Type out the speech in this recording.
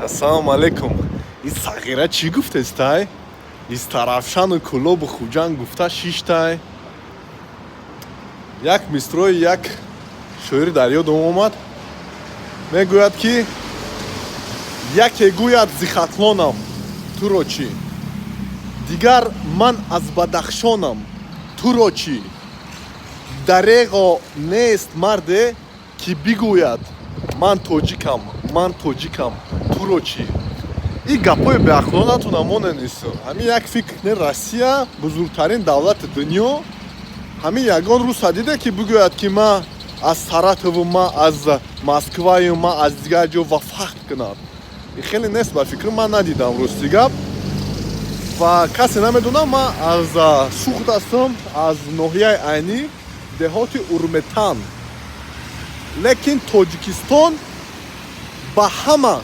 Ассалому алайкум. Ин сағира чӣ гуфтестай? Истарафшану Кӯлобу Хуҷанд гуфта шиштай. Як мисрои як шоири дар ёдам омад, мегӯяд, ки яке гӯяд: «Зи Хатлонам», туро чӣ? Дигар: «Ман аз Бадахшонам», туро чӣ? Дареғо нест марде, ки бигӯяд: «Ман тоҷикам, ман тоҷикам», туро чӣ? Ин гапҳои беақлонатон амоненису. Ҳамин як фикр кунед: Россия бузургтарин давлати дунё, ҳамин ягон руса диде, ки бигӯяд, ки ман аз Саратову, ман аз Москваю, ман аз дигар ҷо ва фахр кунад? Ин хеле нест ба фикр, ман надидам, рости гап, ва касе намедонам. Ман аз Суғд ҳастам, аз ноҳияи Айнӣ, деҳоти Урметан, лекин Тоҷикистон ба ҳама